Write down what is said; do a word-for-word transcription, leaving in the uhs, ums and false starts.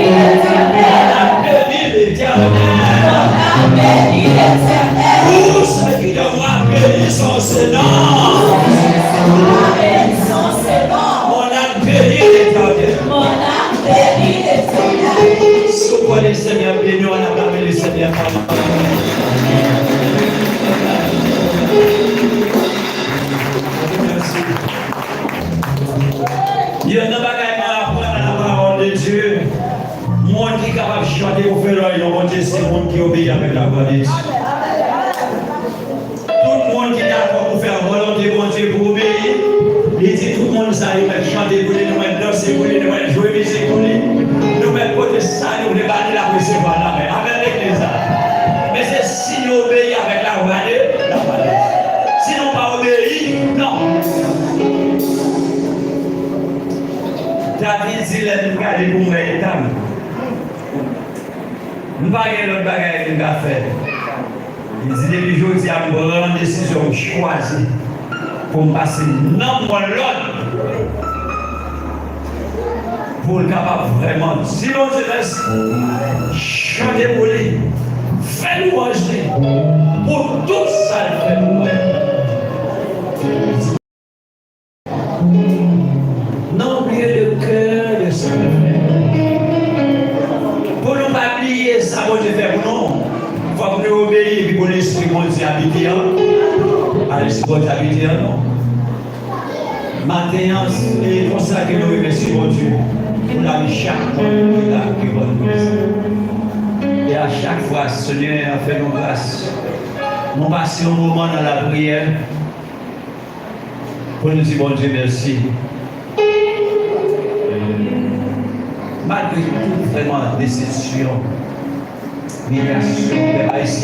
Mon âme bénit l'Éternel. Tout ce qui est de moi, bénisse son Saint nom. Mon âme bénit l'Éternel. Si w kwè Lesenyè beni w, ann aklame Lesenyè. Youn nan bagay mwen aprann nan la parole de Dieu, moun ki kapab chante pou fè lwanj Bondye, se moun ki obeyi avèk lavwa de Dye. Tout moun ki dakò pou fè volonte Bondye, pou obeyi, li di tout moun sa yo mèt chante pou li, nou mèt danse pou li, nou mèt jwe mizik pou li, nou mèt pote sa nou vle ba li, l ap resevwa l. Amèn. Amèn, legliz la. Men se si nou obeyi avèk lavwa de, lavwa de. Si nou pa obeyi, non. David di, lè m gade pou m wè eta m, m pa gen lòt bagay m ka fè. Li di, depi jodi a, m pran desizyon, m chwazi pou m pase nanm mwen lòd pou l kapab vrèman di Bondye mèsi, chante pou li, fè lwanj li pou tout sa l fè pou mwen. Non, oubliye de cœur de saint. Pou nou pa bliye sa Bondye fè pou nou, fòk nou obeyi epi pou Lespri Bondye abite an, pa Lespri Bondye abite an nou. Maten an, se konsa ke nou remèsye Bondye pou lavi chak moun ki la, ki ban nou. E a chak fwa, Senyè a fè nou gras. Nou pase yon moman nan lapriyè. Pou nou di Bondye mèsi. Malgre tout vrèman desepsyon, imilyasyon pèp ayisyen